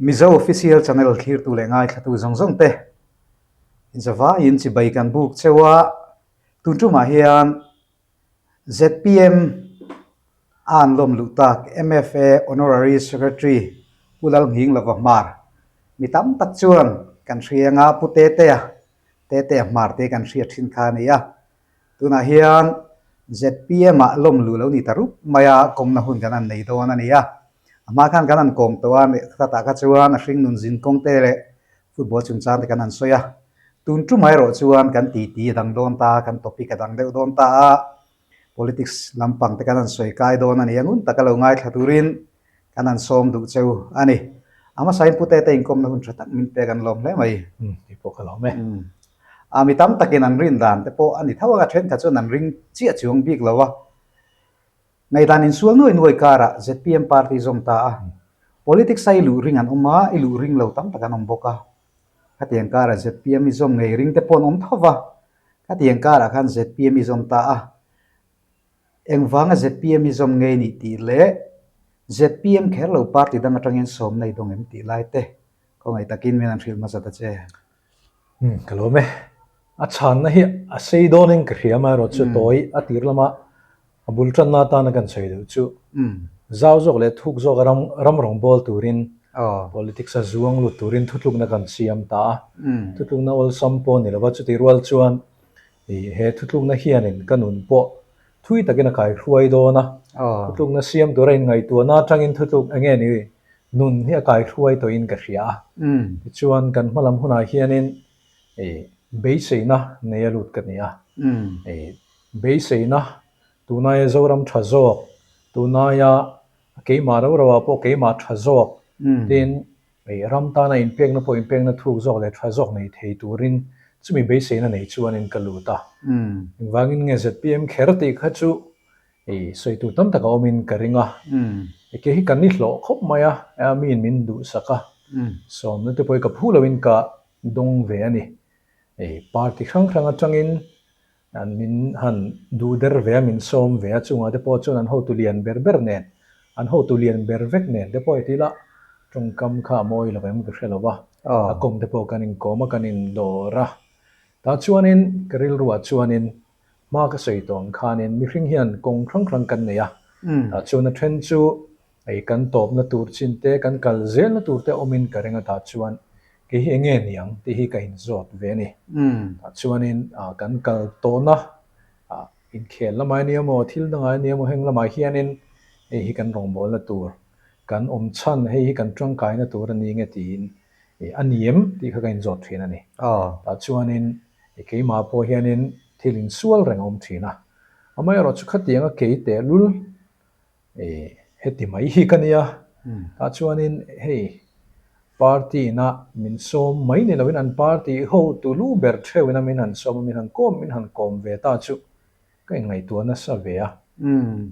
Mizo Official Channel thlirtu leh ngaithlatu zawng zawng te inzavaiin chibai kan buk cheu a, tun tumah hian zpm a an lawm luh tak MFA Honorary Secretary Pu Lalnghinglova Hmar mi tam tak chuan kan hria anga Pu Tetea Tetea Hmar te kan hriat thin kha a ni a. Tunah hian zpm ah lawm luh lo ni ta rup mai a, kawmna hun kan han nei dawn a ni a. A hma khan kan han kawm tawh a, khatah kha chuan a hringnun zin kawng te leh football chungchang te kan han sawi a. Tun tumah erawh chuan kan titi a dang dawn ta a, kan topic a dang deuh dawn ta a, politics lampang te kan han sawi kai dawn a ni a, ngun taka lo ngaithla turin Kan han sawm duh cheu a ni. A hmasain pute te inkawmna hun tha tak min pek an lawm hle mai. Umm, tih pawh ka lawm e. Umm. A mi tam takin an rin dan te pawh a ni tho ang a, thenkhat chuan an ring chiah chuang bik lo a. Ngaihdan insual nuai nuai karah zpm party zawm ta a. Politics a i luh ring an awm a, i luh ring lo tam tak an awm bawk a. Khatiang karah zpm i zawm ngei ring te pawh an awm tho va. Khatiang karah khan zpm i zawm ta a. Engvanga zpm i zawm ngei nih tih leh zpm kher lo party dang atangin sawm nei dawng em tih lai te khawngaih takin min an hrilh hmasa ta che. Umm ka lawm e. A chhanna hi a sei dawnin ka hria amaherawh chu tawi a tir lama a bul tanna atana kan sawi deuh chu zau zawk leh thuk zawk a ram ram rawngbâwl turin politics a zuang lut turin thutlukna kan siam ta a. Thutlukna awlsam pawh ni lova chutih rual chuan Ih, he thutlukna hianin ka nun pawh thui takin a kaihruai dawn a, thutlukna siam tura inngaihtuahna atangin thutluk eng nge ni nun hi a kaihruai tawhin ka hria a. Tichuan, kan hma lam hunah hianin ih, beiseina nei a lut ka ni a. Ih, beiseina tunaia Zoram tha zawk, tunaia keimah rau rauah pawh keimah tha zawk, tin, Hei ram tana inpekna pawh inpekna thuk zawk leh tha zawk nei thei turin chumi beiseina nei chuanin ka lut a. Engvangin nge zpm kher tih kha chu hei sawi tur tam tak a awmin ka ring a. Ke hi kan ni hlawh khawp mai a, miin min duhsak a, sawmna te pawh hi ka phu loin ka dawng ve a ni. Hei party hrang hrang atangin An min han duh der ve a, min sawm ve a, chungah te pawh chuan an hotu lian ber ber nen, an hotu lian ber vek nen te pawh i ti la, tawngkam kha a mawi lo em ka hre lo va, a kawm te pawh kan inkawm a, kan indawr a. Tah chuanin ka rilruah chuanin hma ka sawi tawh ang khanin mihring hian kawng hrang hrang kan nei a, tah chuan a then chu Hei kan tawpna tur chin te, kan kal zelna tur te awmin ka ring a tah chuan kei hi enge ni ang tih hi ka inzawt ve a ni. Tah chuanin kan kal tawhna inkhel lamah ania maw, thil dangah ania maw heng lamah hianin hei hi kan rawngbawlna tur, kan awm chhan hei hi kan tangkaina tur a ni nge tiin a ni em tih kha ka inzawt thin a ni. Tah chuanin keimah pawh hianin thil insual reng a awm thin a, amaherawhchu chu khatianga kei tehlul Ih, heti mai hi ka nia. Tah chuanin hei party ina min sawm mai ni loin an party hotu lu ber theuh ina min han sawm a, min han kawm min han kawm ve ta chu ka inngaihtuah nasa ve a.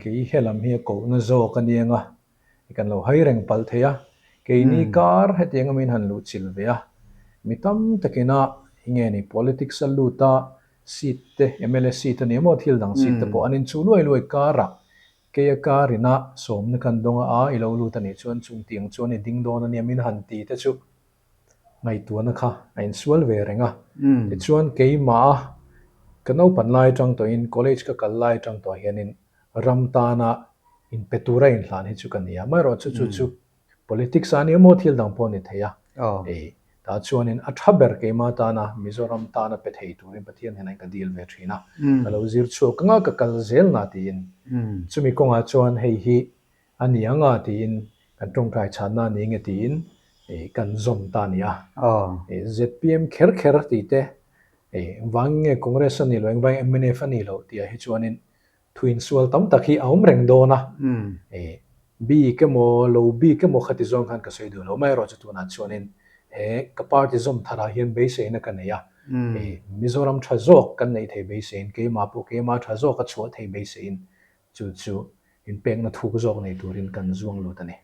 Kei helam hi a kohna zawk a niang a, kan lo hai reng palh thei a. Keini kar hetianga min han luhchilh ve a, mi tam takina enge ni politics a lut a, seat te, mla seat a ni emaw thil dang seat te pawh an inchuh luai luai karah Keia kar ina sawmna kan dawng a, a i lo lut a nih chuan chung tiang chuan i ding dawn a nia min han ti te chu ngaihtuahna kha a insual ve reng a. Tichuan keimah a ka naupan lai atang tawhin college ka kal lai atang tawh hianin ram tana inpe tura inhlan hi chu ka ni a, amaherawhchu chu chu Politics a ni emaw thil dang pawh a ni thei a, ei tah chuanin a tha ber keimah tana Mizoram tana pe thei turin Pathian hnenah ka dil ve thin a, ka lo zir chhuak anga ka kal zel na tiin chumi kawngah chuan hei hi a ni anga tiin kan tawngtai chhanna a ni nge tiin kan zawm ta a ni a. Zpm kher kher tih te engvangin nge Congress a nih loh engvangin mnf a nih loh tihah hi chuanin Thuinsual tam tak hi a awm reng dawn a, e bik emaw lo bik emaw khati zawng khan ka sawi duh lo. Amaherawhchu tunah chuanin he ka party zawm tharah hian beiseina ka nei a, e Mizoram tha zawk kan neih thei beiseiin, keimah pawh keimah tha zawk a chhuah thei beiseiin chu chu inpekna thuk zawk nei turin kan zuang lut a ni.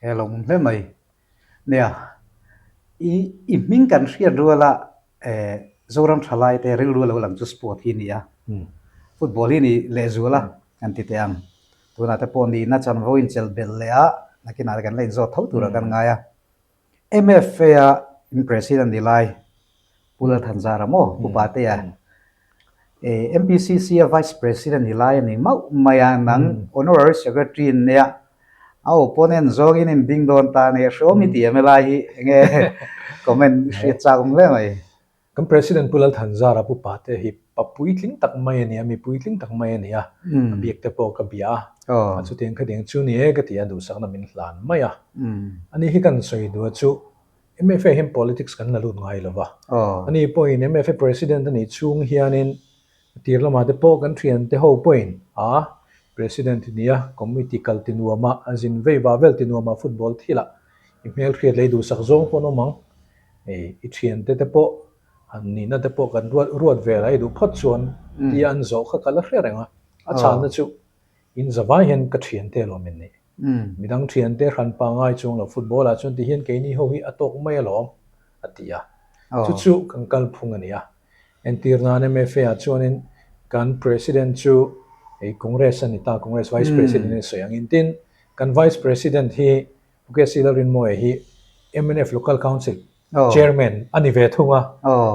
He lo awm hle mai. Nia, i i hming kan hriat ruala Zoram thalai te rilru lo lang chu sport hi ni a. Football hi ni lehzual a kan ti teh ang. Tunah te pawh nihna chanvo inchelh belh leh a, nakinah te kan la inzawt tho turah kan ngai a. MFA-a in President ni lai Pu Lalthanzara maw Pu Patea MPCC-a Vice President ni lai a ni mauh mai a, nang Honorary Secretary in nia a opponent zawngin in ding dawn ta a ni a, hreawm i ti em helai hi enge comment hriat chak awm hle mai. Kan President Pu Lalthanzara Pu Patea hi pa puitling tak mai a ni a, mi puitling tak mai a ni a, a biak te pawh ka bia a, a chutiang khatiang chu ni e ka ti a, duhsakna min hlan mai a. Ani hi kan sawi duh a chu MFA hian politics kan la lut ngai lo va, ani pawhin MFA President a nih chhung hianin tir lamah te pawh kan thiante ho pawhin a President i nia, committee kal ti nuama, a zin vei vah vel ti nuama football thilah i hmelhriat lei duhsak zawng pawh an awm ang. Hei i thiante te pawh han nihna te pawh kan ruat ruat vel a, i duh phawt chuan tia an zawh kha ka la hre reng a, a chhanna chu in zavai hian ka thiante alawm in nih. Midang thiante hran pangai chuang lo football ah chuan ti hian keini ho hi a tawk mai alawm a ti a. Chu chu kan kalphung a ni a. Entir nan MFA ah chuanin kan President chu hei Congress a ni ta, Congress Vice President a sawi angin tin kan Vice President hi Pu KC Lalrinmawia hi mnf Local Council Chairman a ni ve thung a,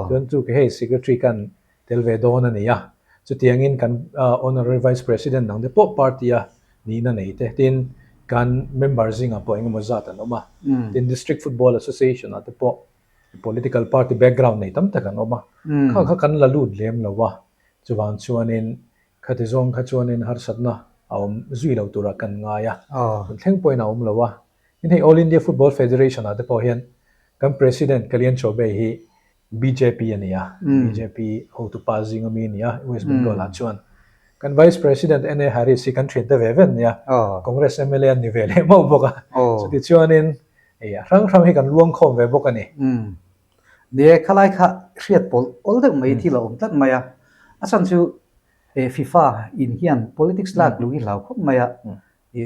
chuan chu hei Secretary kan tel ve dawn a ni a. Chutiangin kan Honorary Vice President dang te pawh party a nihna nei te, tin kan member zingah pawh engemaw zat an awm a, tin District Football Association ah te pawh political party background nei tam tak an awm a, kha kha kan la lut lem lo a, chuvang chuanin Khati zawng kha chuanin harsatna a awm zui lo turah kan ngai a, tun thleng pawhin a awm lo a. Tin hei All India Football Federation ah te pawh hian kan President Kalyan Chaubey hi bjp a ni a, bjp hotupa zinga mi a ni a, West Bengal ah chuan. Kan Vice President NA Harris hi kan thiante ve ve an ni a, Congress mla an ni ve leh mauh bawk a. Chuti chuanin hei a hrang hrang hi kan luangkhawm ve bawk a ni. Ni e, khalai kha hriat pawlh awl deuh mai thil a awm tlat mai a. A chhan chu FIFA in hian politics lak luh hi hlau khawp mai a,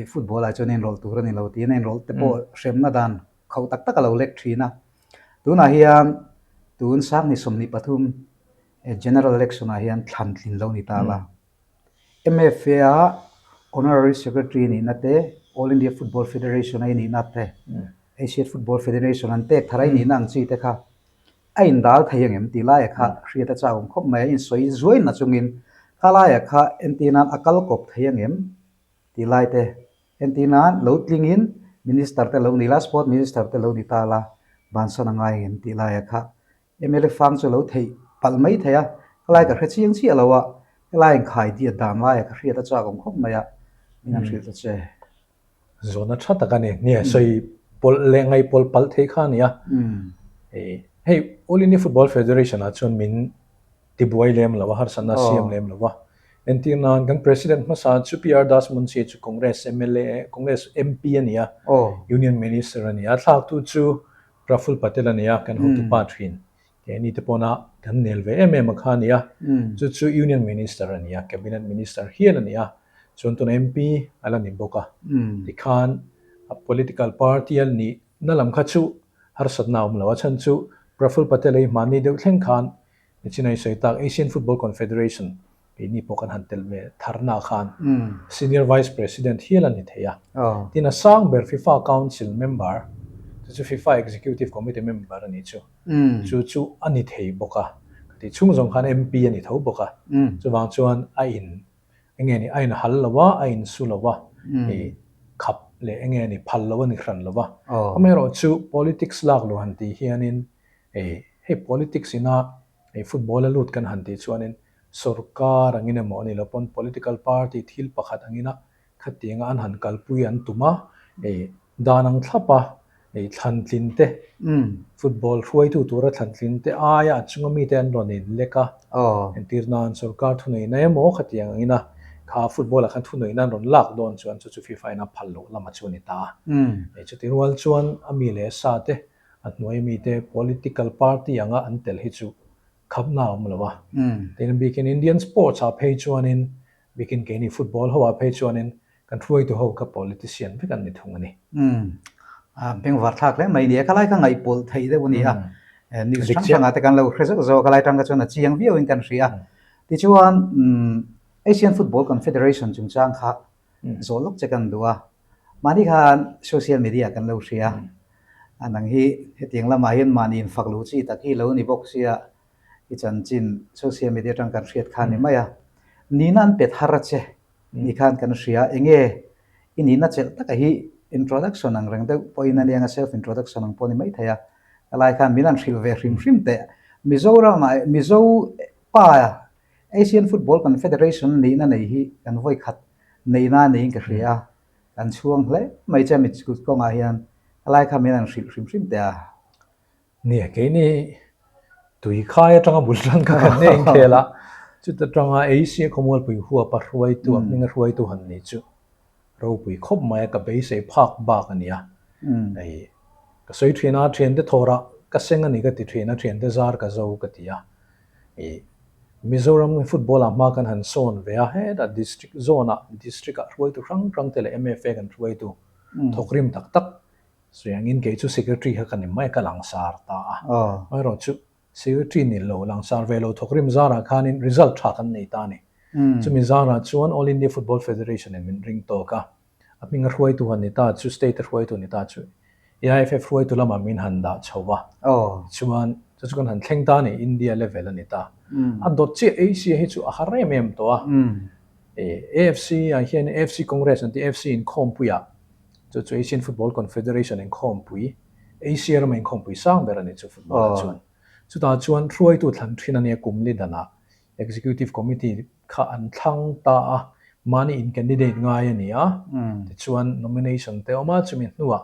football ah chuan a inrawlh tur a ni lo tiin a inrawlh te pawh hremna dan khauh tak tak a lo lek thin a. Tunah hian tun Sangni 23 General Election ah hian thlan tlin lo ni ta la. MFA-a Honorary Secretary nihna te, All India Football Federation a i nihna te, Asian Football Federation an pek thar a i nihna ang chi te kha a indal thei angem tih laia kha hriat a chak awm khawp mai a, insawi zuai na chungin kha laia kha entir nan a kal kawp thei angem tih lai te, entir nan lo tlingin Minister te lo ni la, Sport Minister te lo ni ta la, bansan a ngai angem tih laia kha MLA fang chu lo theih palh mai thei a, helai ka hre chiang chiah lo a, helai inkhai diat dan laia ka hriat a chak awm khawp mai a, min han hrilh ta che. Zawhna tha tak a ni. Nia, sawi pawlh leh ngaih pawlh palh theih kha a ni a. Hei, All India Football Federation ah chuan min tibuai lem lo a, harsatna siam lem lo a. Entir nan kan President hmasa chu PR Das Munshi chu Congress mla, Congress MP a ni a, Union Minister a ni a, thlaktu chu Praful Patel a ni a, kan hotu pa thin. Keini te pawna kan nel ve em em a kha a ni a. Chu chu Union Minister a ni a, Cabinet Minister hial a ni a. Chuan tuna MP a la ni bawk a. Tikhan a political party a nih na lam kha chu harsatna a awm lo. A chhan chu Praful Patel a hi hmanni deuh thleng khan Nichin a i sawi tak Asian Football Confederation keini pawh kan han tel ve tharna khan Senior Vice President hial a ni thei a. Tin a sang ber FIFA Council member, chu chu FIFA Executive Committee member a nih chu, chu chu a ni thei bawk a. Ka tih chhung zawng khan MP a ni tho bawk a. Chuvang chuan a in eng nge ni a in hal lo a, a in su lo a, i khap leh eng nge ni phal lo a ni hran lo a. Amaherawhchu politics lak luh han tih hianin Hei hei politics ina hei football a lut kan han tih chuanin sorkar angin emaw a ni lo pawn political party thil pakhat angina khatianga an han kalpui an tum a, hei dan ang thlap a hei thlantlin te football hruaitu tura thlantlin te aia a chunga mite an rawn inlek a, entir nan sorkar thuneihna emaw khatiang angina kha football ah khan thuneihna an rawn lak dawn chuan chu chu FIFA in a phal loh lamah chu a ni ta a. Hei chuti rual chuan a mi leh sa te A hnuai mite political party anga an tel hi chu khapna a awm lo a. Tin, bikin Indian sports ah phei chuanin, bikin keini football ho ah phei chuanin kan hruaitu ho kha politician vek an ni thung a ni. A bengvar thlak hle mai ni a, khalai kha ngaihpawlh theih deuh a ni a. News hrang hrangah te kan lo hre zauh zauh a, khalai tang kha chuan a chiang viauin kan hria. Tichuan, Asian Football Confederation chungchang kha zawh lawk che kan duh a. Mahni khan social media kan lo hria. A nang hi hetiang lamah hian mahni infak lo chi tak hi lo ni bawk sia i chanchin social media atang kan hriat kha a ni mai a. Nihna an pet har a che ni khan kan hria enge i nihna chelh taka hi introduction ang reng deuh pawhin a nia anga self introduction ang pawh a ni maithei a. Helai khan min han hrilh ve hrim hrim teh. Mizoramah Mizo pa Asian Football Confederation nihna nei hi kan vawikhat neihna niin ka hria a. Kan chhuang hle mai che mit kut kawngah hian helai kha min han hrilh hrim hrim teh a. Nia, keini tui khai atanga bul tan kha kan nei inkhel a, chuta tanga Asia khawmualpui huapa hruaitu, a hminga hruaitu han ni chu ropui khawp mai a, ka beisei phak bak a ni a. Hei, ka sawi thin a, thiante thawrah ka seng a ni ka ti thin a, thiante zar ka zo ka ti a. Ih, Mizoram football ah hma kan han sawn ve a, hetah district zone ah, district ah hruaitu hrang hrang te leh MFA kan hruaitu thawkrim tak tak sawiangin kei chu secretary kha ka ni mai a, ka langsar ta a. Amaherawh chu secretary ni lo, langsar ve lo thawkrim zarah khanin result tha kan nei ta a ni. Chumi zarah chuan All India Football Federation in min ring tawk a. A hminga hruaitu han ni ta chu, state a hruaitu ni ta chu, AIFF hruaitu lamah min han dah chho a. Tichuan, chu chu kan han thleng ta a ni, India level a ni ta. A dawt chiah Asia hi chu a har em em tawh a. AFC ah hian AFC Congress an ti, AFC inkhawmpuiah, chu chu Asian Football Confederation inkhawmpui, Asia rama inkhawmpui sang ber a ni chu football ah chuan. Chutah chuan hruaitu thlan thin a nia kum li danah Executive Committee kha an thlang ta a, mahni in candidate ngai a ni a, tichuan nomination te awm a, chumi hnuah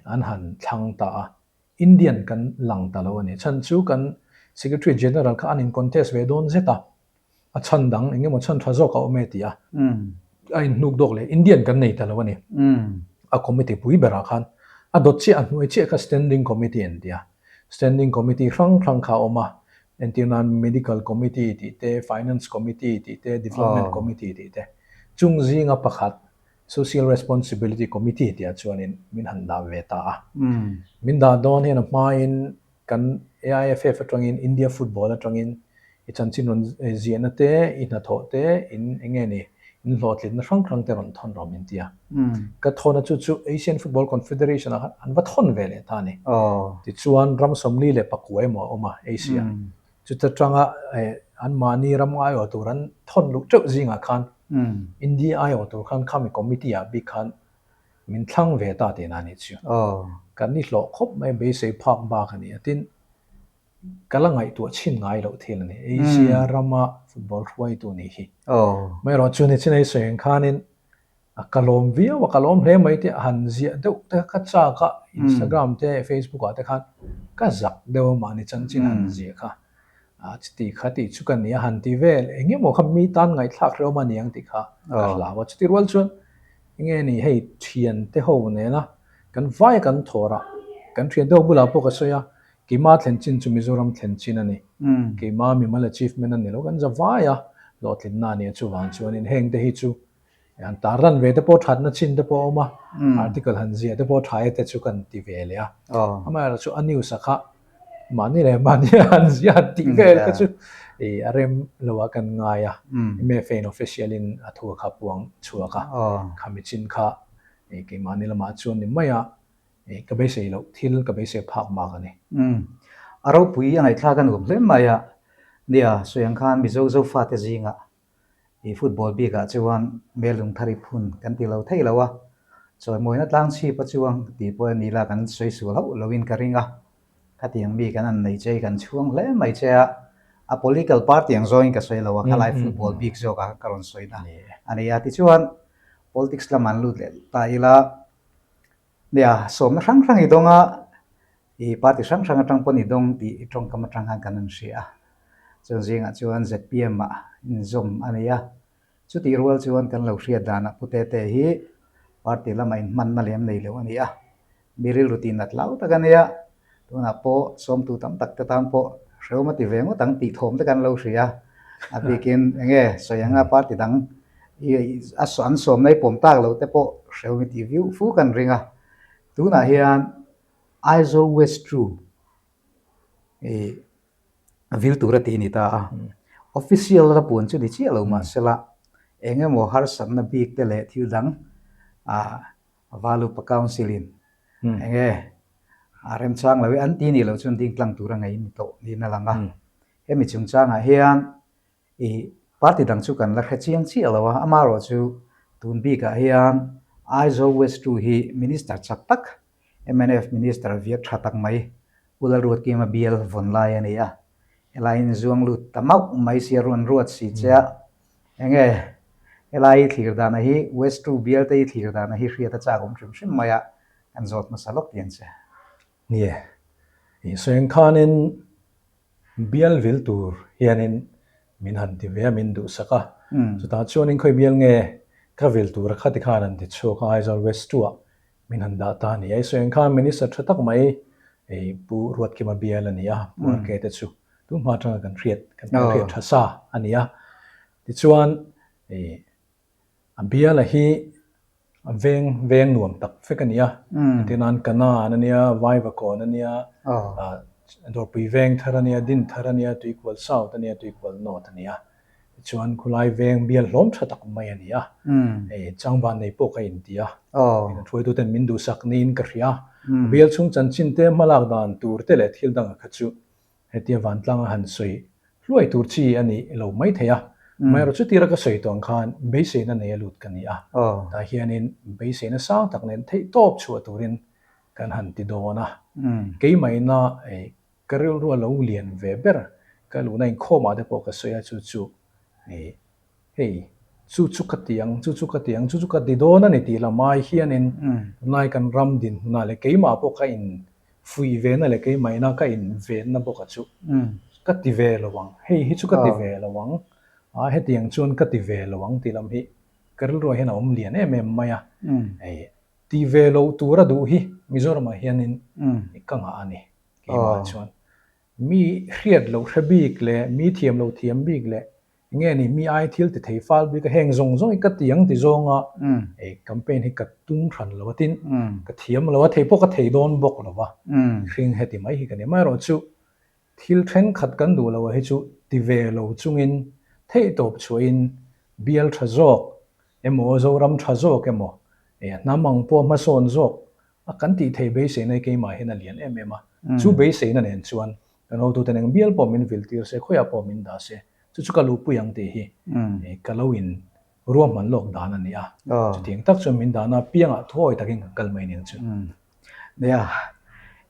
an han thlang ta a, Indian kan lang ta lo a ni. Chhan chu kan Secretary General kha an in contest ve dawn zet a, a chhan dang eng emaw chhan tha zawk a awm e ti a, a in hnuk dawk leh Indian kan nei ta lo a ni. A committee pui berah khan a dawt chiah a hnuai chiah kha Standing Committee an ti a, Standing Committee hrang hrang kha a awm a, entir nan Medical Committee tih te, Finance Committee tih te, Development Committee tih te. Chung zinga pakhat Social Responsibility Committee tihah chuanin min han dah ve ta a. Min dah dawn hian a hmain kan AIFF atangin India Football atangin I chanchin rawn ziahna te, i hnathawh te, in eng nge ni, in hlawhtlinna hrang hrang te rawn thawn rawh min ti a. Ka thawna chu chu Asian Football Confederation ah khan an va thawn ve leh ta a ni. Tichuan ram 44 emaw a awm a Asia. Chuta tanga anmahni ram aiawh tur an thawn luh teuh zingah khan India aiawh tur khan khami committee ah bik khan min thlang ve ta tihna a nih chu. Kan ni hlawh khawp mai beisei phak bak a ni a. Tin, Ka la ngaihtuah chhin ngai loh thil a ni. Asia rama football hruaitu nih hi. Amaherawh chu ni chin ei sawi ang khanin a ka lawm viau a, ka lawm hle mai te a han ziah deuh te kha ka chak a, Instagram te Facebook ah te khan ka zak deuh a mahni chanchin han ziah kha. A chuti kha tih chu ka ni a han ti vel eng emaw kha mi tan ngaihthlak hrehawm a ni ang tih kha ka hlau a. Chuti rual chuan enge ni hei thiante ho nena kan vai kan thawr a, kan thiante ho bulah pawh ka sawi a, Keima thlen chin chu Mizoram thlen chin a ni. Keima mimal achievement a ni lo, kan za vai a, hlawhtlinna a ni a, chuvang chuanin heng te hi chu han tar lan ve te pawh thatna chin te pawh a awm a, article han ziah te pawh tha e te chu kan ti ve leh a. Amaherawhchu chu a news a kha mahni leh mahni han ziah han tih vel kha chu a rem lo ah kan ngai a, MFA in official in a thu a kha puang chhuak a, khami chin kha keimahni lamah chuan ni mai a, Ka beisei loh thil ka beisei phak mak a ni. Umm. A ropui a ngaihthlak a nuam hle mai a. Nia, sawi ang khan Mizo Zofate zingah i football bikah chuan Melung thar i phun kan ti lo thei lo a. Chawimawina tlang chhip a chuang tih pawh a ni la kan sawi sual hauh loin ka ring a. Khatiang mi kan an nei che i kan chhuang hle mai che a. A political party ang zawngin ka sawi lo a, khalai football bik zawkah ka rawn sawi na a ni a. Tichuan politics lamah an lut leh ta ila. Nia, sawmna hrang hrang i dawng a, i party hrang hrang atang pawn i dawng tih i tawngkam atang khan kan han hria a. Chuan zingah chuan zpm ah inzawm a nei a. Chutih rual chuan kan lo hriat danah Pu Tete hi party lamah inhmanna lem nei lo a ni a. Mi rilru tih nat lau tak a nia. Tunah pawh sawmtu tam tak te tan pawh hrehawm a ti ve ngawt ang tih thawm te kan lo hria a. A bikin eng nge sawi anga party dang i a an sawmna i pawm tak lo te pawh hrehawm i tih viau fu kan ring a. Tunah hian Aizawl West True i vil tur a tih a ni ta a. Official la puan chu ni chiah lo mahsela eng emaw harsatna bik te leh thil dang ah Valupa Council in eng nge. A remchang lo i an ti nih loh chuan ding tlang tura ngaih ni tawh niin a lang a. Hemi chungchangah hian i party dang chu kan la hre chiang chiah lo a, amaherawhchu tun bikah hian Aizawl West 2 hi Minister chak tak, mnf Minister viak tha tak mai Pu Lalruatkima bial vawn lai a ni a. Helaiin zuang lut ta mauh mai sia rawn ruat si che a, enge helai i thlir dana hi West 2 bial te i thlir dana hi hriat a chak awm hrim hrim mai a, kan zawt hmasa lawk tiang che. Nie, i sawi ang khanin Bial vil tur hianin min han ti ve a, min duhsak a. Chutah chuanin khawi bial nge ka vil tura khati khan an ti chhuak a, Aizawl West 2 ah min han dah ta a ni. Ei sawi ang khan Minister tha tak mai ei Pu Ruatkima bial a ni a, Pu RK te chu tun hma atanga kan hriat, kan hriat tha sa a ni a. Tichuan ei A biala hi veng veng nuam tak vek a ni a, entir nan Kanan a nia, Vaivakawn a nia, Dawrpui veng thar a nia, Din thar a nia, Tuikual South a nia, Tuikual North a nia. Tichuan khulai veng bial hlawm tha tak mai a ni a, hei changban nei pawh ka inti a, kan hruaituten min duhsak niin ka hria. A bial chhung chanchin te hmalak dan tur te leh thil danga kha chu Hetia vantlanga han sawi hluai tur chi a ni lo mai thei a, amaherawh chutira ka sawi tawh ang khan beiseina nei a lut ka ni a, tah hianin beiseina sang tak nen theih tawp chhuah turin kan han ti dawn a. Keimahina ka rilrua lo lian ve ber ka luhna inkhawmah te pawh ka sawi a, chu chu hei chu chu ka ti ang, chu chu ka ti ang, chu chu ka ti dawn a ni tih lam ai hianin tunlai kan ram dinhmunah leh keimah pawh ka in fuih vena leh keimahina ka in venna bawk a chu ka ti ve lo ang, hei hi chu ka ti ve lo ang, a hetiang chuan ka ti ve lo ang tih lam hi ka rilruah hian a awm lian em em mai a, hei ti ve lo tura duh hi Mizoramah hianin ka ngah a ni keimah chuan. Mi hriat loh hre bik leh mi thiam loh thiam bik leh Nge ni, mi ai thil ti thei fal bik a, heng zawng zawng hi ka ti ang ti zawnga ei campaign hi ka tum hran lo a, tin ka thiam lo a, thei pawh ka thei dawn bawk lo va, mihring heti mai hi ka ni. Amaherawh chu thil thenkhat kan duh lo a hi chu ti ve lo chungin theihtawp chhuahin bial tha zawk emaw Zoram tha zawk emaw hnam ang pawh hmasawn zawk a kan tih thei beiseina hi keimah hian a lian em em a, chu beiseina nen chuan Kan hotuten eng bial pawh min vil tir se, khawiah pawh min dah se, chu chu ka luhpui ang tih hi ka lo in ruahman lawk dan a ni a. Chutiang tak chuan min dahna piangah thuawi takin kan kal mai nen chu. Nia,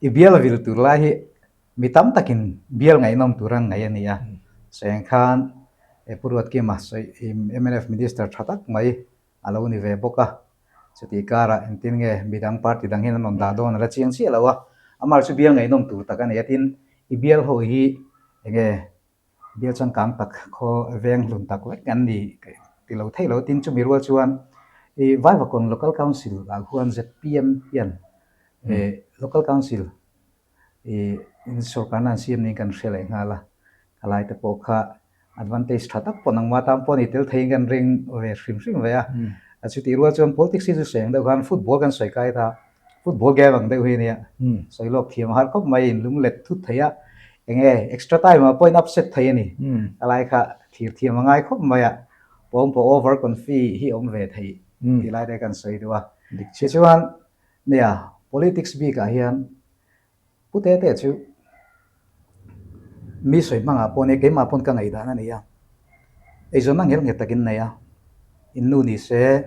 i bial vil tur lai hi mi tam takin bial ngaihnawm tur an ngaih a ni a. Sawi ang khan Pu Ruatkima sawi mnf Minister tha tak mai a lo ni ve bawk a, chutih karah engtin nge midang party dang hian an rawn dah dawn a la chiang chiah lo a, amah chu bial ngaihnawm tur tak a ni a, tin i bial ho hi enge bial changkang tak khaw veng hlun tak vek an ni ti lo theih lo, tin chumi rual chuan i Vaivakawn Local Council ah khuan zpm hian Local Council I in sorkarna an siam niin kan hria leh nghal a, thalai te pawh kha advantage tha tak pawh nangmah tan pawh ni tel theiin kan ring ve hrim hrim ve a. A chutih rual chuan politics hi chu sawi ang deuh khan football kan sawi kai ta, football game ang deuh hi ania, sawi lawk thiam a har khawp mai, in lung let thut thei a, enge extra time ah pawh in upset thei a ni, thalai kha thlir thiam a ngai khawp mai a, pawng pawh over confi hi awm ve thei tih lai te kan sawi duh a. Tichuan Nia, politics bikah hian Pu Tete chu mi sawi hmangah pawh nia, keimah pawn ka ngaihdan a ni a. Eizawnna ngel nghet takin nei a, in nu ni se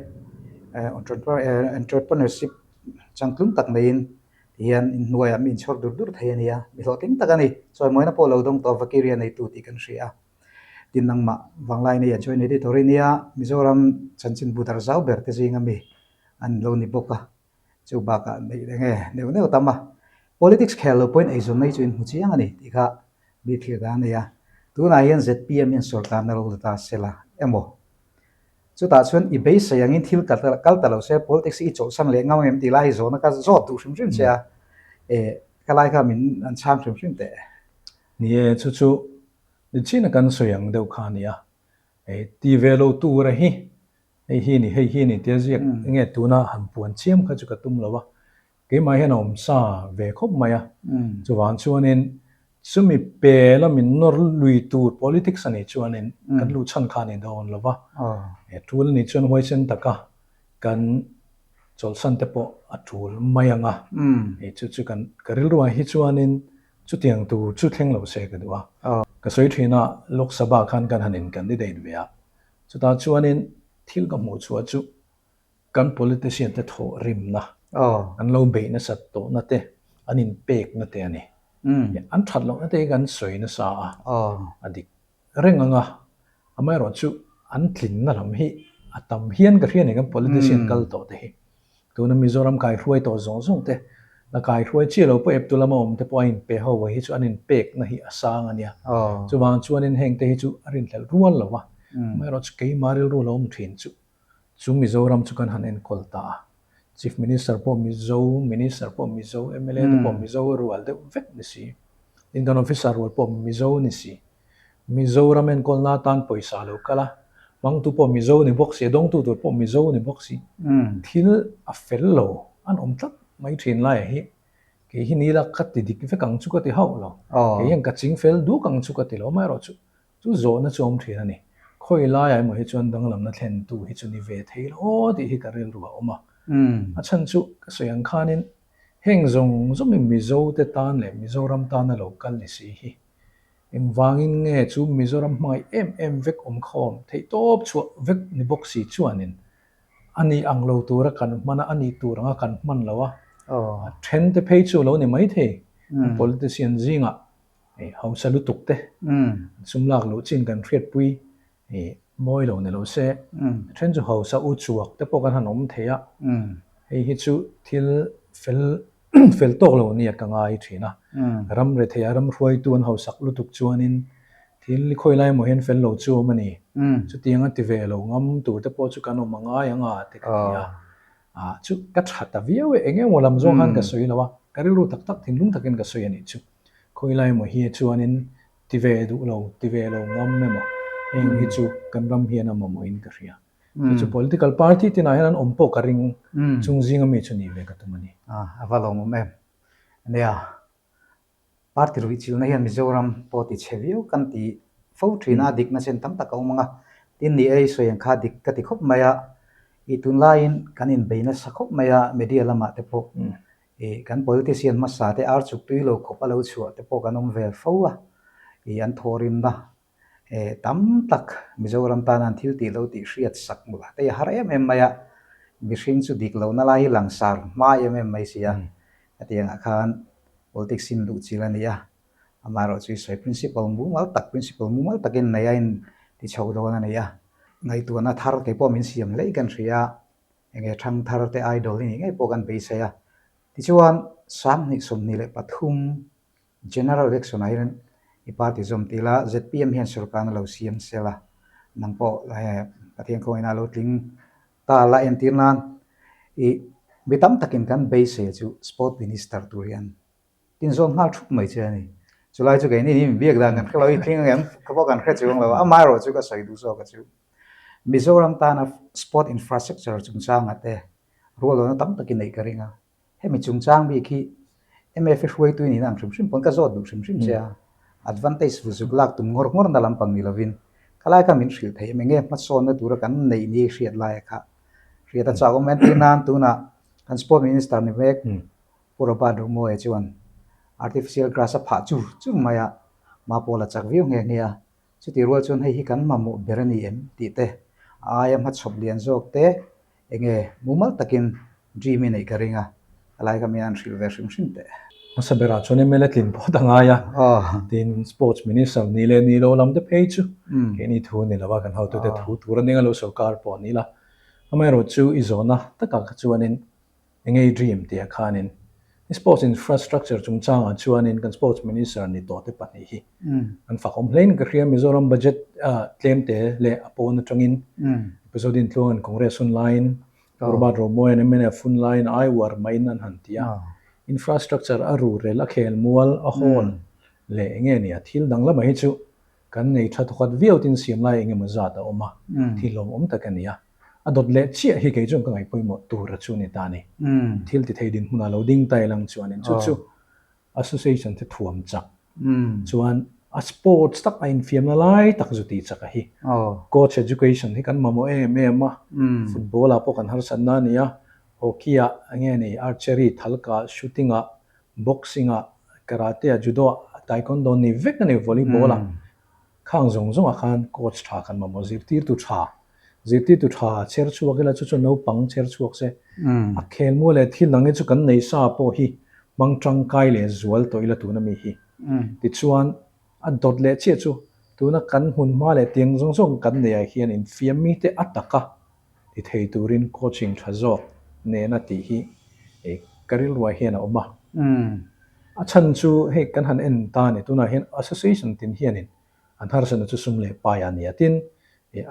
entrepreneurship changtlung tak neiin tihian in hnuaiah mi inchhawr dur dur thei a ni a, mi hlawhtling tak a ni. Chawimawina pawh lo dawng tawh Vakiria neitu tih kan hria a. Tin nangmah Vanglai nia Joint Editor i nia, Mizoram chanchinbu dar zau ber te zinga mi an lo ni bawk a, chu bakah neih eng nge neuh neuh tam a, politics khel lo pawhin eizawn mai chu in hmu chiang a ni tih kha mi thlir dan a nei a, tunah hian zpm hian sorkarna lo la ta se la emaw chutah chuan i beisei angin thil kal ta lo se politics hi i chawlhsan leh ngam em tih lai hi zawhna ka zawt duh hrim hrim che a, eh ka lai kha min an chhang hrim hrim teh. Ni e, chu chu nichina kan sawi ang deuh kha a ni a, eh ti ve lo tura hi Hei hi ni, hei hi ni tia ziak enge tuna han puan chiam kha chu ka tum lo a, keimah hian a awm sa ve khawp mai a, chuvang chuanin chumi pela min nawr lui tur politics a nih chuanin kan luh chhan kha a ni dawn lo va, tul a nih chuan huaisen taka kan chawlhsan te pawh a tul mai ang a. Hei chu chu kan ka rilruah hi chuanin chutiang tur chu thleng lo se ka duh a. Ka sawi thin a, Lok Sabha khan kan han in candidate ve a, chutah chuanin thil ka hmuh chhuah chu kan politician te thawh rimna, an lo beih nasat tawhna te, an inpekna te a ni. An that lohna te hi kan sawi nasa a, a dik reng ang a, amaherawhchu an tlinna lam hi a tam hian ka hria ni kan politician kal tawh te hi. Tuna Mizoram kaihruai tawh zawng zawng te, la kaihruai chiah lo pawh eptu lama awm te pawh a inpe ho hi chu an inpekna hi a sang a nia. Chuvang chuanin heng te hi chu a rinhlelh rual lo a, amaherawhchu keimah rilru lo awm thin chu Chu Mizoram chu kan han enkawl ta a, Chief Minister pawh Mizo, Minister pawh Mizo, mla te pawh Mizo rual deuh vek ni si, tin kan officer rual pawh Mizo ni si, Mizoram enkawlna atan pawisa lo kal a, hmangtu pawh Mizo ni bawk si, a dawngtu tur pawh Mizo ni bawk si, thil a fel lo an awm tlat mai thin laiah hi kei hi ni la ka ti dik vek ang chu ka ti hauh lo, kei hian ka ching fel duk ang chu ka ti lo, amaherawhchu Chu zawhna chu awm thin a ni. Khawi laiah emaw hi chuan danglamna thlentu hi chu ni ve thei lo aw tih hi ka rilru a awm a. A chhan chu ka sawi ang khanin heng zawng zawng hi Mizote tan leh Mizoram tana lo kal ni si hi. Engvangin nge chu Mizoram hmangaih em em vek awm khawm theih tawp chhuah vek ni bawk si chuanin a nih ang lo tura kan hman a, a nih tur anga kan hman lo a. A thente phei chu lo ni maithei politician zingah Hausa lutuk te, sum lak luh chin kan hriatpui mawi lo ni lo se, a then chu hausa u chuak te pawh kan han awm thei a, hei hi chu thil fel fel tawk lo nia ka ngai thin a, ram rethei a ram hruaitu an hausak lutuk chuanin thil khawi lai emaw hian fel lo chu awm a ni, chutiang a ti ve lo ngam tur te pawh chu kan awm a ngai ang a ti ka ti a. Ah chu ka tha ta viau e, eng emaw lam zawng khan ka sawi lo a, ka rilru tak tak thinlung takin ka sawi a nih chu. Khawi lai emaw hi chuanin ti ve duh lo, ti ve lo ngam emaw heng hi chu kan ram hian a mamawhin ka hria. Chu chu political party tinah hian an awm pawh ka ring chung zinga mi chu nih ve ka tum a ni. Ah a va lawmawm em. Nia. Party ruihchilhna hian Mizoram pawh ti chhe viau kan ti fo thin a, dikna chen tam tak a awm ang a. Tin ni ei sawi ang kha dik ka ti khawp mai a, ih tunlaiin kan inbei nasa khawp mai a, media lamah te pawh ih kan politician hmasa te ar chuk tui lo khawp a lo chhuah te pawh kan awm ve fo a, ih an thawhrimna tam tak Mizoram tana an thil tih lo tih hriat sak hmuh te hi a har em em mai a, mihring chu dik lohna lai hi langsar hma em em mai si a, hetiangah khan politics in luh chil a ni a, amaherawh chu i sawi principle mumal tak principle mumal takin nei a in ti chho dawn a ni a, ngaihtuahna thar kei pawh min siam hlei kan hria a, enge thang thar te idol hi nih ngei pawh kan beisei a, tichuan 2023 General Election ah hian i party zawm ti la, zpm hian sorkarna lo siam sel a, nang pawh Pathian khawngaihna a lo tling ta la entir nan i mi tam takin kan beisei chu Sport Minister tur hian tin zawn nghal thup mai che a ni. Chulai chu keini hi biak dan kan hre lo i tling angem ka pawh kan hre chuang lo a, amaherawh chu ka sawi duh zawk a chu Mizoram tana Sport Infrastructure chungchanga te rualawna tam takin neih ka ring a. Hemi chungchang bik hi MFA hruaitu i nihna ang hrim hrim pawn ka zawt duh hrim hrim che a, advantage vuzuk lak tum ngawr ngawr na lampang ni lovin khalai kha min hrilh theih em enge hmasawnna tura kan neih ni hriat laia kha hriat a chak awm entir nan tunah kan sport minister ni mek Pu Robert Rumoe chuan artificial grass a phah chur chur mai a, Mapawla chak viau nghe nghe a, Chutih rual chuan hei hi kan mamawh ber a ni em tih te, a aia hmachhawp lian zawk te enge mumal takin dream i neih ka ring a, a lai kha mi an hrilh ve hrim hrim teh. Hmasa berah chuan mla tlin pawh ta ngai a, tin Sports Minister ni leh ni lo lam te phei chu keini thu a ni lo a, kan hotute thu tur a ning a lo sorkar pawh a ni la. Amaherawh chu i zawhna takah kha chuanin Enge i dream tih ah khanin i sports infrastructure chungchangah chuanin kan sports minister ni tawh te pahnih hi an fakawm hlein ka hria Mizoram budget tlem te leh a pawn atangin episode in tluangan Congress hun laiin Robert Romoyan mnf hun laiin ai uar maiin an han ti a infrastructure a rurel a khel mual a hall leh enge nia thil dang lamah hi chu kan nei tha thawkhat viau tin siam lai engemaw zat a awm a thil lawmawm tak a ni a. A dawt leh chiah hi kei chuan ka ngaih pawimawh tur a chu ni ta ni. Thil ti thei dinhmunah lo ding ta ilang chuanin chu chu association te thuam chak chuan a sports tak a infiamna lai tak zu tih chak a hi. Coach education hi kan mamawh em em a, football ah pawh kan harsatna a ni a. Hockey-ah enge ni, archery, thalkah, shooting-ah, boxing-ah, karate-ah, judo-ah, taekwondo ni vek a ni, volleyball-ah. Khang zawng zawngah khan coach tha kan mamawh, zirtirtu tha, zirtirtu tha chher chhuak ila chu chu naupang chher chhuak se, a khelmual leh thil dang hi chu kan nei sa pawh hi hmang tangkai leh zual tawh ila tuna mi hi. Tichuan, a dawt leh chiah chu tuna kan hmun hma leh tiang zawng zawng kan neih ah hian infiam mite a taka ti thei turin coaching tha zawk nena tih hi ka rilruah hian a awm a. A chhan chu hei kan han en ta a ni, tunah hian association tin hianin an harsatna chu sum leh pai a ni a, tin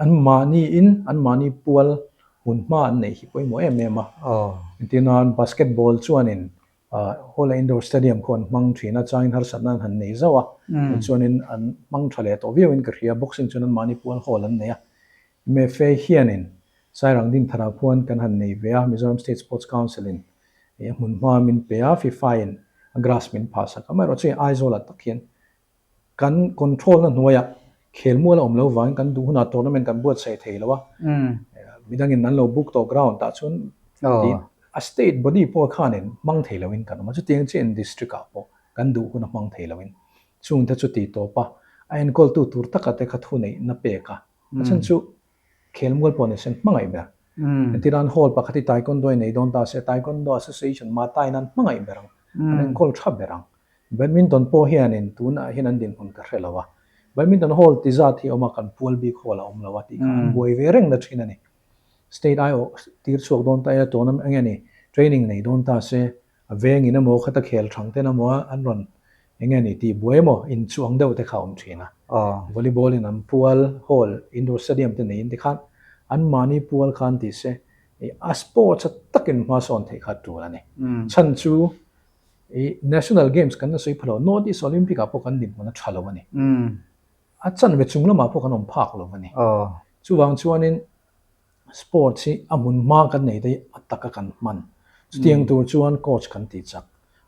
anmahniin anmahni pual hmunhma an neih hi pawimawh em em a. Engtirnan basketball chuanin Hall-a indoor stadium khu an hmang thin a, changin harsatna an han nei zauh a, chuanin an hmang tha leh tawh viauin ka hria, boxing chuan anmahni pual hall an nei a. MFA hianin Sairang Dintharah khuan kan han nei ve a, Mizoram State Sports Council-in a hmun hma min pe a, FIFA-in a grass min phah sak a. Amaherawhchu hei Aizawlah tak hian kan control-na hnuaiah khelmual a awm lo vangin kan duh hunah tournament kan buatsaih thei lo a, midangin an lo book tawh ground tah chuan a state body pawh khanin hmang thei loin kan awm a, chutiang chiahin district-ah pawh kan duh huna hmang thei loin chungte chu tih tawp a, a enkawltu tur taka te kha thuneihna pek a. A chhan chu khelmual pawh ni sen hmangaih ber. Entirnan hall pakhat hi Taekwondo in nei dawn ta se, Taekwondo Association Mata in an hmangaih ber ang, an enkawl tha ber ang. Badminton pawh hianin tunah hian an dinhmun ka hre lo a, Badminton hall ti zat hi a awm a, kan pual bik hall a awm lo a tih kha an buai ve reng na thin a ni. State aiawh tir chhuak dawn ta ila tournament enge ni training nei dawn ta se, A vengin emaw khata khel thang ten emaw an rawn eng nge ni tih buai emaw inchuang deuh te kha a awm thin a. Volleyball in an pual hall indoor stadium te neiin tikhan an mahni pual khan ti se a sports a takin hma sawn theih kha tul a ni. Chhan chu i national games kan la sawi pha lo North East Olympic ah pawh kan dinhmun a tha lo a ni. A chanve chung lamah pawh kan awm phak lo a ni. Chuvang chuanin Sports hi a hmun hma kan nei te hi a taka kan hman. Chutiang tur chuan coach kan tih chak.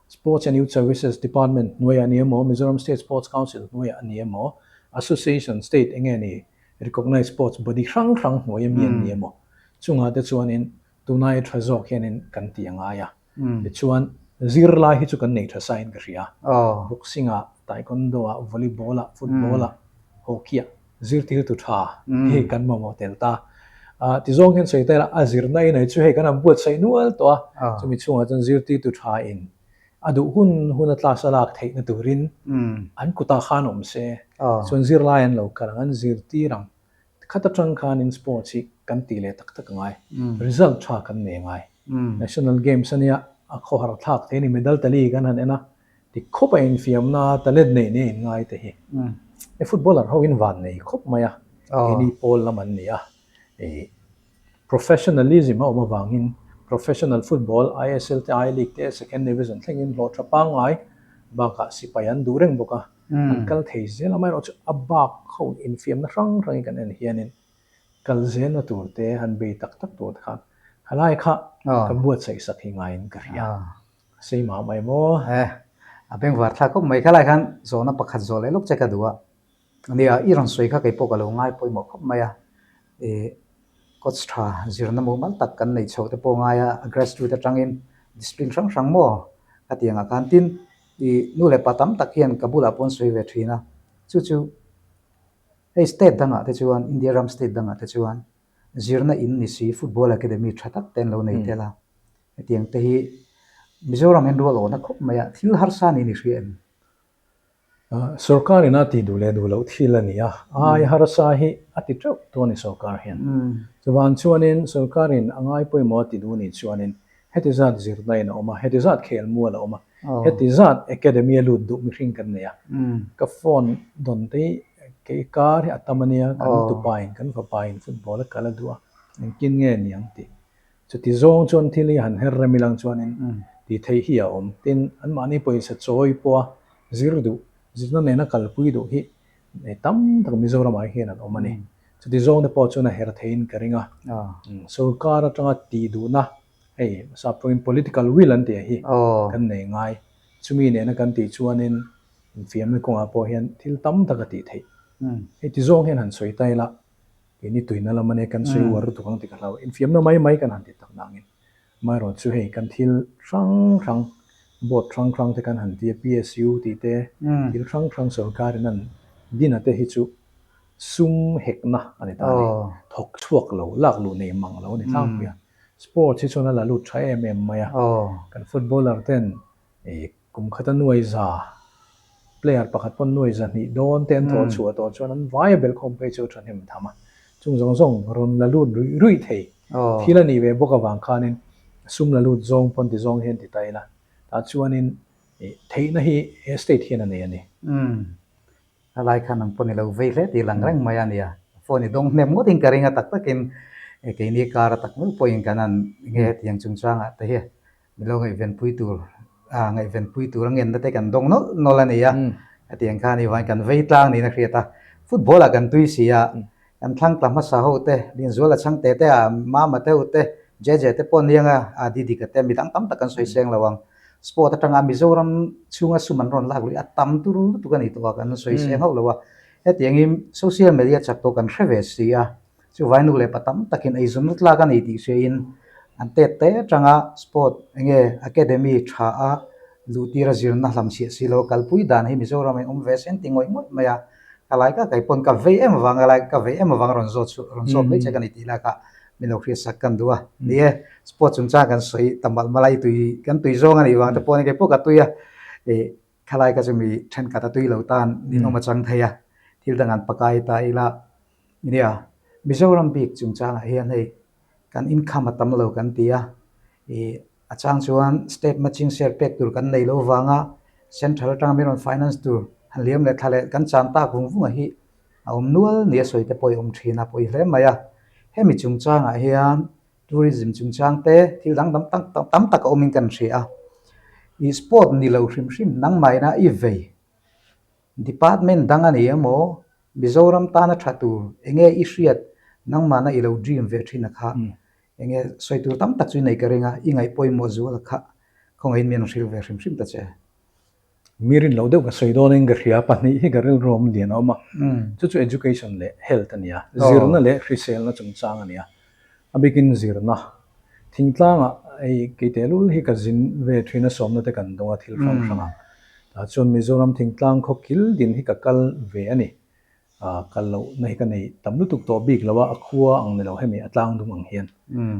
Sports and Youth Services Department hnuaiah a ni emaw, Mizoram State Sports Council hnuaiah a ni emaw, Association, State enge ni, Recognised Sports Body hrang hrang hnuai ami an ni emaw, chungah te chuanin tunai tha zawk hianin kan tih a ngai a. Tichuan, zirlai hi chu kan nei tha sain ka hria. Boxing-ah, taekwondo-ah, volleyball-ah, football-ah, hockey-ah zirtirtu tha hi kan mamawh tel ta. Tizawng hian sawi ta ila, a zirna in ei chu hei kan han buatsaih nual tawh a, chumi chhungah chuan zirtirtu tha in a duh hun hun a class a lak theihna turin an kutah khan awm se, chuan zirlai an lo kal ang, an zirtir ang. Khat atang khanin sports hi kan tih leh tak tak a ngai. Result tha kan nei a ngai. National Games a nia, a khawhar thlak thei a ni, medal tali kan han en a, ti khawp a infiamna talent neih nia inngai te hi. He footballer ho in van nei khawp mai a, keini pawl lam an ni a, ih professionalism a awm avangin professional football ISL te I-League te second division thlengin hlawh tha pangngai bakah sipai an duh reng bawk a. An kal thei zel amaherawhchu a bak ho infiamna hrang hrangin kan en hianin kal zelna tur te han bei tak tak tur te khan halai kha ka buatsaih sak hi ngaiin ka hria. Sei mah mai maw? E, a bengvar thlak khawp mai. Khalai khan zawhna pakhat zawh leh lawk che ka duh a. Nia, i rawn sawi kha kei pawh ka lo ngai pawimawh khawp mai a. E, coach tha zirna mumal tak kan neih chhoh te pawh ngai a, a grassroot atangin discipline hrang hrang maw ka tih angah khan tin I nu leh pa tam tak hian ka bulah pawh an sawi ve thin a, chu chu hei state dangah te chuan India ram state dangah te chuan zirna in ni si football academy tha tak te an lo nei tel a, hetiang te hi Mizoram hian rual awhna khawp mai a, thil harsa niin i hria em? Sorkar in a tih duh leh duh loh thil a ni a, ai harsa hi a ti teuh tawh a ni sorkar hian. Chuvang chuanin sorkar in a ngai pawimawh a ti duh nih chuanin Heti zat zirna in a awm a, heti zat khelmual a awm a, heti zat academy a lut duh mihring kan nei a. Ka phone dawn te hi kei kar hi a tam a nia, kan tupa in, kan fapa in football a kal a duh a, engtin nge ni ang tih. Chuti zawng chuan thil hi han her rem ilang chuanin tih theih hi a awm. Tin, anmahni pawisa chawi pawha zir duh, zirna nena kalpui duh hi tam tak Mizoramah hian an awm a ni. Chuti zawng te pawh chuan a her theiin ka ring a. Sorkar atanga tih duhna hei sap tawngin political will an tih hi kan nei ngai. Chumi nena kan tih chuanin infiamna kawngah pawh hian thil tam tak a tih theih. Hei ti zawng hian han sawi ta ila, keini tuina lam ania kan sawi uar lutuk ang tih ka hlau. Infiamna mai mai kan han ti tak nangin. Amaherawhchu hei kan thil hrang hrang, board hrang hrang te kan han ti a, PSU tih te, thil hrang hrang sorkarin an din a te hi chu sum hekna a ni ta a ni. Thawk chhuak lo, lak luh nei mang lo a ni tlangpui a. Sports hi chuan a la lut tha em em mai a. Kan footballer ten Kum khata nuai za, player pakhat pawn nuai za hnih dawn te an thawh chhuah tawh chuan an vai a belhkhawm phei chu a thahnem tham a. Chung zawng zawng rawn la lut ruih ruih thei. Thil a nih ve bawk avang khanin sum la lut zawng pawn ti zawng hian ti ta ila. Tah chuanin theihna hi he state hian a nei a ni. A lai khan ang pawn i lo vei hle tih lang reng mai a nia. Phone i dawng hnem ngawtin ka ring a tak takin keini kar a tak meuh pawhin kan han nge hetiang chungchangah te hi milo ngaihvenpui tur ah ngaihvenpui tur a ngenna te kan dawng nawlh nawlh a ni a. Hetiang khan i vain kan vei tlang niin a hriat a. Football ah kan tui si a, kan thlang tla hmasa ho te, Linzuala chhangte te ah Mama te ho te, Jeje te pawh aniang a, a Didika te midang tam tak kan sawi seng lo ang. Sport atanga Mizoram chhunga sum an rawn lak luih a tam turu lutuk a ni tawh a, kan sawi seng hauh lo a. Hetiangin social media chak tawh kan hre ve si a, chuvai nu leh pa tam takin eizawn lut lak a ni tih hriain an tet te atanga sport enge academy tha a luhtir a zirna hlamchhiah si lo kalpui dan hi Mizoram in awm ve sen ti ngawih ngawih mai a. Ka lai ka kai pawn ka vei em avang a lai ka vei em avang a rawn zawt chhuah rawn zawt mai che ka ni tih lak a min lo hriat sak kan duh a. Ni e, sport chungchang kan sawi ta malh malh a, i tui kan tui zawng a nih vang te pawh a ni kei pawh ka tui a, ih khalai ka chu mi thenkhat a tui lo tan ninawm a chang thei a, thil dang an pakai ta ila nia Mizoram bik chungchangah hian hei kan income a tam lo kan ti a, ih A chang chuan state matching share pek tur kan nei lo vanga central atanga min rawn finance tur han liam leh thla leh kan chan tak vung vunga hi a awm nual nia sawi te pawh i awm thin a pawi hle mai a. Hemi chungchangah hian tourism chungchang te thil dang dang tak tam tak a awmin kan hria a. I sport ni lo hrim hrim nangmahina i vei department dang a ni emaw Mizoram tana tha tur enge i hriat nangmahna i lo dream ve thin a kha Enge sawi tur tam tak chu i nei ka ring a, i ngaih pawimawh zual kha khawngaihin min hrilh ve hrim hrim ta che. Mi rin loh deuh ka sawi dawnin ka hria, pahnih hi ka rilru awm lian a awm a, chu chu education leh health a ni a, zirna leh hriselna chungchang a ni a, a bikin zirna. Thingtlangah hei kei tehlul hi ka zin ve thin a, sawmna te kan dawng a thil hrang hrang a, tah chuan Mizoram thingtlang khaw kil din hi ka kal ve a ni. Ah kal loh na hi ka nei tam lutuk tawh bik lo a, a khua ang ni lo hemi a tlang dum ang hian.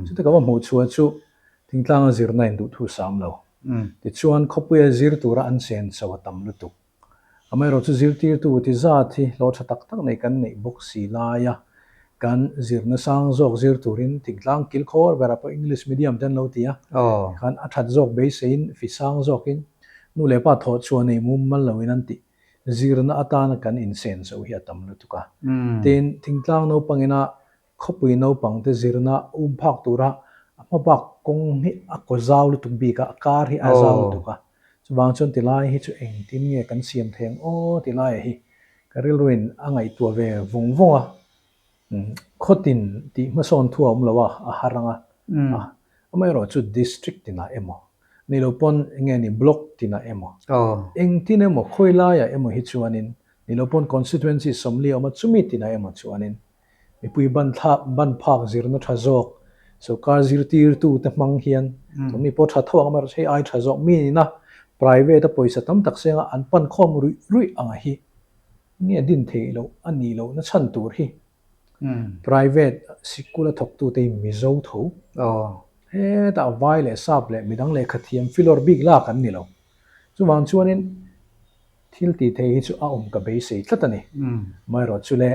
Chute ka va hmuh chhuah chu thingtlanga zirna in duh thu sam lo. Tichuan khawpuia zir tura an chen cho a tam lutuk. Amaherawh chu zirtirtu ti zat hi hlawh tha tak tak nei kan neih bawk si laia kan zirna sang zawk zir turin thingtlang kilkhawr berah pawh English medium te an lo ti a, khan a that zawk beiseiin fi sang zawkin nu leh pa thawh chhuah nei mummal loin an tih. Zirna atana kan insen zo hi a tam lutuk a. Tin, thingtlang naupang ina khawpui naupang te zirna um phak tura a hma bak kawng hi a kaw zau lutuk bik a, a kar hi a zau lutuk a. Chuvang chuan tilai hi chu engtin nge kan siam thei ang aw tilai hi ka rilruin a ngaihtuah ve vawng vawng a. Khawtin tih hmasawn thu a awm lo a, a har ang a. Amaherawhchu chu district tinah emaw Ni lo pawn enge ni block tinah emaw, engtin emaw khawi laiah emaw hi chuanin, ni lo pawn constituency sawmli a awm a chumi tinah emaw chuanin mipui ban thlak ban phak zirna tha zawk sorkar zirtirtu te hmang hian chuan mi pawh tha tho ang amaherawhchu hei ai tha zawk mi nina private a pawisa tam tak senga an pan khawm ruih ruih ang a hi nge din theih loh a nih loh na chhan tur hi Private sikul a thawktute hi Mizo tho. Hetah vai leh sap leh midang lehkha thiam filawr bik lak an ni lo. Chuvang chuanin thil tih theih hi chu a awm ka beisei tlat a ni. Amaherawh chu le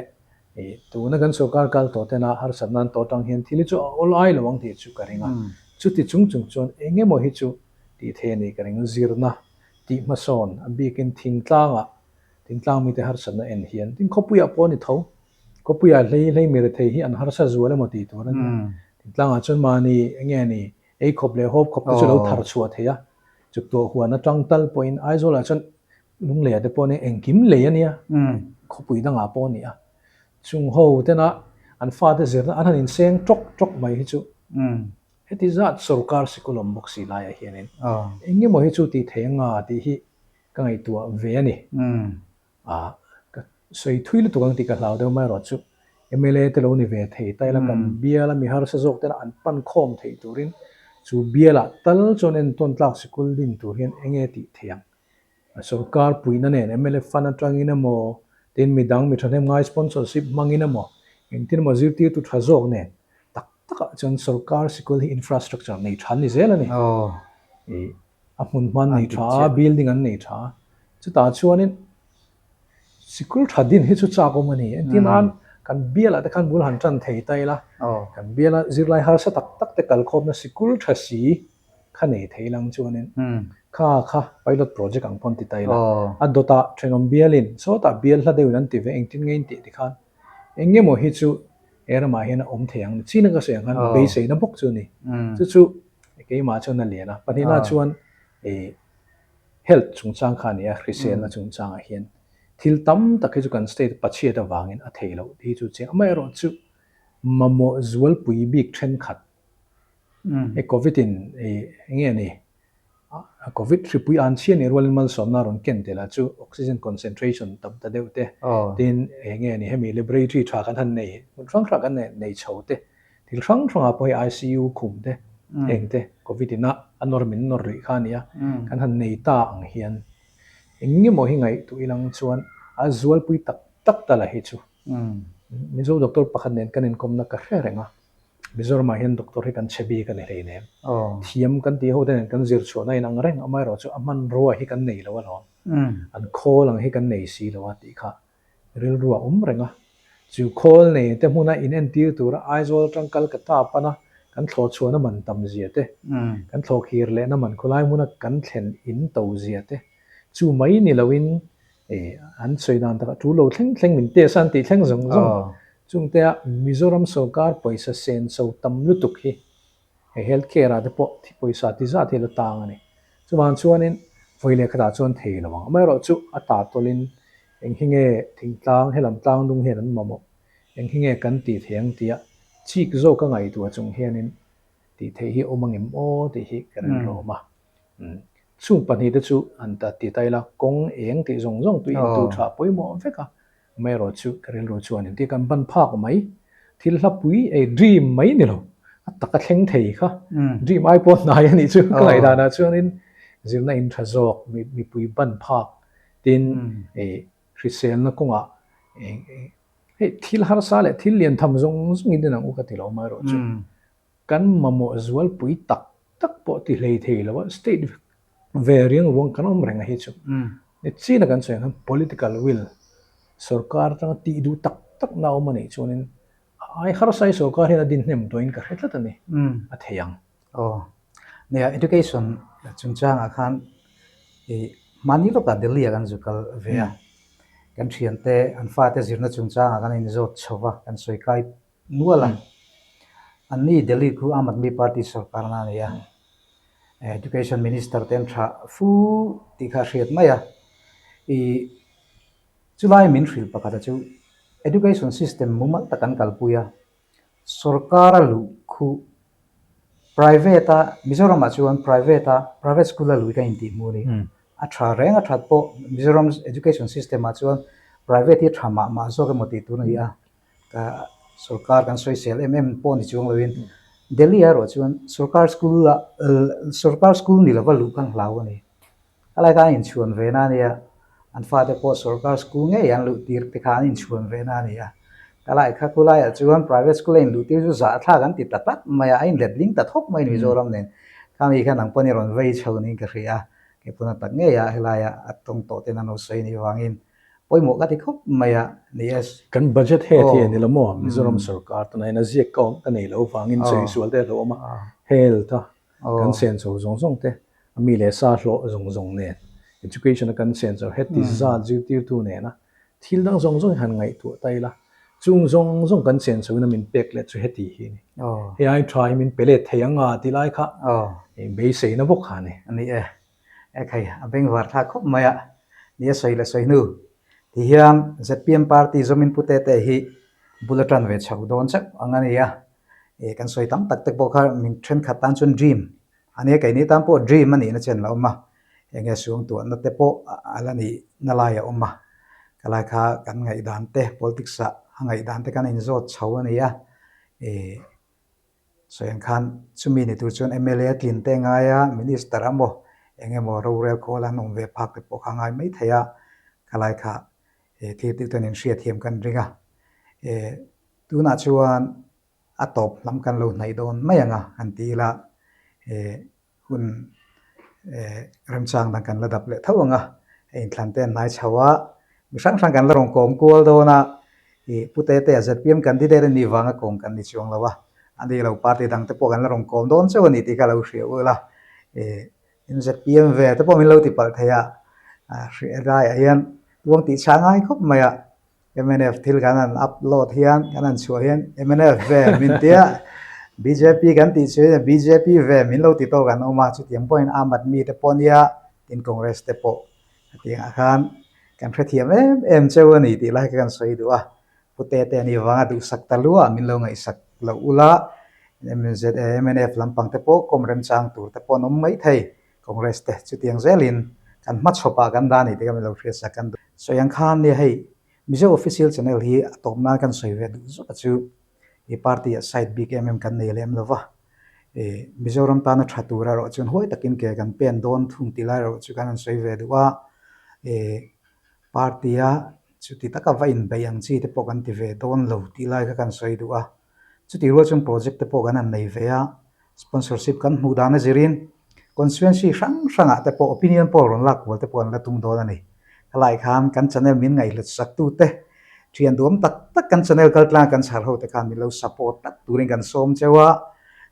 tuna kan sorkar kal tawh tena harsatna an tawh atang hian thil hi chu a awl ai lo ang tih chu ka ring a. Chuti chung chung chuan eng emaw hi chu tih theih a nih ka ring. Zirna tih hmasawn a bikin thingtlangah thingtlang mite harsatna en hian tin khawpuiah pawh a ni tho. Khawpuiah hlei hlei mi rethei hi an harsa zual emaw tih tur a ni a. Thingtlangah chuan mahni enge ni ei khawp leh hawp khawp te chu lo thar chhuah thei a. Chuktuah huan atang tal pawhin Aizawlah chuan Lungleiah te pawh nia engkim lei a nia, khawpui dangah pawh a ni a. Chung ho tena an fate zirna an han inseng tawk tawk mai hi chu heti zat sorkar sikul awm bawk si laiah hianin eng emaw hi chu tih thei anga tih hi ka ngaihtuah ve a ni. A, ka sawi thui lutuk ang tih ka hlau deuh mai erawh chu mla te lo ni ve thei ta ila kan bial a mi harsa zawk tena an pan khawm theih turin. Chu bialah tal chuan entawn tlak sikul din tur hian eng nge tih theih ang? Sorkar puihna nen mla fund atangin emaw, tin midang mi thahnem ngai sponsorship hmangin emaw, engtin emaw zirtirtu tha zawk nen tak takah chuan sorkar sikul hi infrastructure nei tha an ni zel a ni. A hmun hma an nei tha a, building an nei tha a, chutah chuanin Sikul tha din hi chu chak awm a ni. Engtin nan kan bialah te khan bul han tan thei ta ila, kan biala zirlai harsa tak tak te kalkhawmna sikul tha si kha nei thei lang chuanin kha kha pilot project ang pawn ti ta ila. A dawtah thenawm bialin sawtah bial hla deuhin an ti ve engtin nge in tih ti khan eng nge maw hi chu he ramah hian a awm thei ang ni. China ka sawi ang khan beiseina bawk chu a ni. Chu chu keimah chuan a lian a. Pahnihna chuan ih Health chungchang kha a ni a, hriselna chungchangah hian thil tam tak hi chu kan state pachhiat avangin a thei loh hi chu chiang. Amaherawhchu mamawh zualpui bik thenkhat hei Covid in eng nge ni Covid hripui an chhia nih rualin malsawmna rawn ken tel a chu oxygen concentration tam ta deuh te tin eng nge ni hemi laboratory tha kan han nei hmun hrang hrang kan nei chho te Thil hrang hrangah pawh hei ICU khum te, heng te Covid ina a nawr min nawr rih kha a nia, kan han nei ta ang hian eng nge maw hi ngaihtuah ilang chuan a zualpui tak tak ta la hi chu. Mizo doctor pakhat nen kan inkawmna ka hre reng a, Mizoramah hian doctor hi kan chhe bik a ni hleinem. Thiam kan tih ho te nen kan zir chhuahna inang reng, amaherawhchu a hmanrua hi kan nei lo alawm, an khawl ang hi kan nei si lo a tih kha Rilru a awm reng a, chu khawl nei te hmuna in entir tura Aizawl atang Calcutta pana kan thlawh chhuahna man tam zia te, kan thlawh khir lehna man khawlai hmuna kan thlen in to zia te, chu mai ni loin an sawi dan takah tul lo thleng thleng min test a an tih thleng zawng zawng. Chungtea Mizoram sawrkar pawisa senso tam lutuk hi Hei health care ah te pawh thi pawisa ti zat hi a la tang a ni. Chuvang chuanin vawi leh khatah chuan thei lo ang. Amaherawhchu a ta tawlhin eng hi nge thingtlang helam tlang dung hian an mamawh, eng hi nge kan tih thei ang tia chik zawk a ngaihtuah chung hianin tih theih hi awm angem aw tih hi ka rilru awm a. Chung pahnihte chu an ta ti ta ila kawng eng tih zawng zawng tui intu tha pawimawh vek a. Amaherawh chu ka rilru chuan engtin kan ban phak mai, thil hlapui ei dream mai ni lo, a taka thleng thei kha dream ai pawh hnai a nih chu ka ngaihdanah chuanin zirna in tha zawk mipui ban phak tin hriselna kawngah hei thil harsa leh thil lian tham zawng zawng in ang u ka ti lo amaherawh chu kan mamawh zualpui tak tak pawh ti hlei thei lo a state ve riang ruang kan awm reng a hi chu ni chin a kan sawi ang khan political will sorkar atanga tih duh tak tak na awm a nih chuanin a ai harsa hi sorkar hian a din hnem tawhin ka hre tlat a ni a thei ang. Aw nia education chungchangah khan ih mahni lawkah Delhi ah kan zu kal ve a kan thiante an fate zirna chungchangah kan inzawt chho va kan sawi kai Nual a, anni Delhi khu Aam Aadmi Party sorkarna a ni a, Education Minister te an tha fu tih kha a hriat mai a, ih chulai min hrilh pakhat a chu Education system mumal tak an kalpui a, sorkar a luh khu private a Mizoram ah chuan private a private school a luh hi ka intih hmuh a ni, a tha reng a that pawh Mizoram Education system ah chuan private hi a tha mah mah zawk emaw tih tur a ni a. Ka sorkar kan sawisel em em pawh ni chuang loin Delhi ah erawh chuan sorkar school ah sorkar school ni lova luh khan hlau a ni. A lai khan an inchhuan ve na a nia, an fate pawh sorkar school ngei an luh tir te kha an inchhuan ve na a ni a. Ka lai kha khulaiah chuan private school a inluh tir chu zahthlak an ti ta tlat mai a, a inletling ta thawk mai a ni Mizoram nen. Khami khan ang pawn i rawn vei chho niin ka hria a, keipawh na tak ngei a helaia a tawng tawh ten an lo sawi a nih vangin Pawimawh ka ti khawp mai a, ni e. Kan budget head hi a ni lo maw? Mizoram sorkar tunah hian a ziak ka awm ka nei lo vangin sawi sual te a hlauhawm a, health a kan sen chho zawng zawng te, a mi leh sa hlawh zawng zawng nen, education a kan sen chho heti zat zirtirtu nena thil dang zawng zawng hi han ngaihtuah ta ila, chung zawng zawng kan sen chho in a min pek leh chu heti hi a ni. Hei ai tha hi min pe let thei ang a tih lai kha beiseina bawk kha a ni. Ni e. Ekhai, a bengvar thlak khawp mai a, ni a sawi leh sawi hnu ti hian zpm party zawmin Pu Tete hi bul a tan ve chho dawn chauh ang a ni a, ih kan sawi tam tak te pawh kha min thenkhat tan chuan dream a nia, keini tan pawh dream a nihna chen la awm a, eng nge suangtuahna te pawh a la nihna lai a awm a, ka lai kha kan ngaihdan te politics ah a ngaihdan te kan inzawt chho a ni a, ih. Sawi ang khan chumi ni tur chuan mla tlin te ngai a, Minister emaw eng emaw rorel khawl an awm ve phak te pawh kha a ngai mai thei a, khalai kha thiltih chuan inhriatthiam kan ring a. Tunah chuan a tawp lam kan lo hnaih dawn mai ang a han ti ila hun remchang dang kan la dap leh tho ang a, hei inthlan te an hnai chho a, mi hrang hrang kan la rawn kawm kual dawn a, ih Pu Tete a zpm candidate a nih vanga kawm kan ni chuang lo a, a ni lo party dang te pawh kan la rawn kawm dawn chauh a ni tih kha lo hria ul a, ih in zpm ve te pawh min lo ti palh thei a, hreh laiah hian tuang tih chhah ngai khawp mai a. Mnf thil kan han upload hian kan han chhuah hian mnf ve min tia bjp kan tih chu bjp ve min lo ti tawk an awm a chutiang pawhin Aam Aadmi te pawh nia tin Congress te pawh hetiangah khan kan hrethiam em em cheu a ni tih lai kha kan sawi duh a Pu Tete ani vanga duhsak ta lua min lo ngaihsak loh ula mnf lampang te pawh kawm remchang tur te pawh an awm mai thei Congress te chutiang zelin kan hmachhawpah kan dah a ni tih kha min lo hriatsak kan duh. Sawi ang khan nia hei Mizo Official Channel hi a tawp nan kan sawi ve duh zawk a chu i party ah side bik em em kan nei lem lo va, i Mizoram tana tha tur erawh chuan huai takin ke kan pen dawn thung tih lai erawh chu kan han sawi ve duh a, i party a chuti taka va inbeih ang chi te pawh kan ti ve dawn lo tih lai kha kan sawi duh a, chutih rual chuan project te pawh kan han nei ve a, Sponsorship kan hmuh dan a zirin constituency hrang hrangah te pawh opinion poll rawn lak kual te pawh an la tum dawn a ni. Helai khan kan channel min ngaihhlut sak tu te, thian duam tak tak kan channel kal tlang kan chhar ho te khan min lo support tak turin kan sawm cheu a,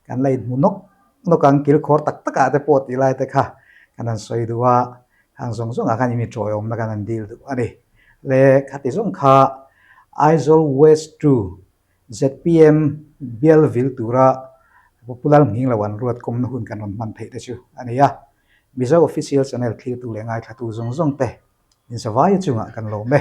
kan la inhmu nawk nawk ang kilkhawr tak takah te pawh tih lai te kha kan han sawi duh a, khang zawng zawngah khan imi tawiawmna kan han dil duh a ni. Le khati zawng kha Aizawl West to Zpm bial vil tura Popular nghing lo an ruat kawmna hun kan rawn hman theih te chu a ni a. Mizo Official Channel thlirtu leh ngaithlatu zawng zawng te inzavaia chungah kan lawm e.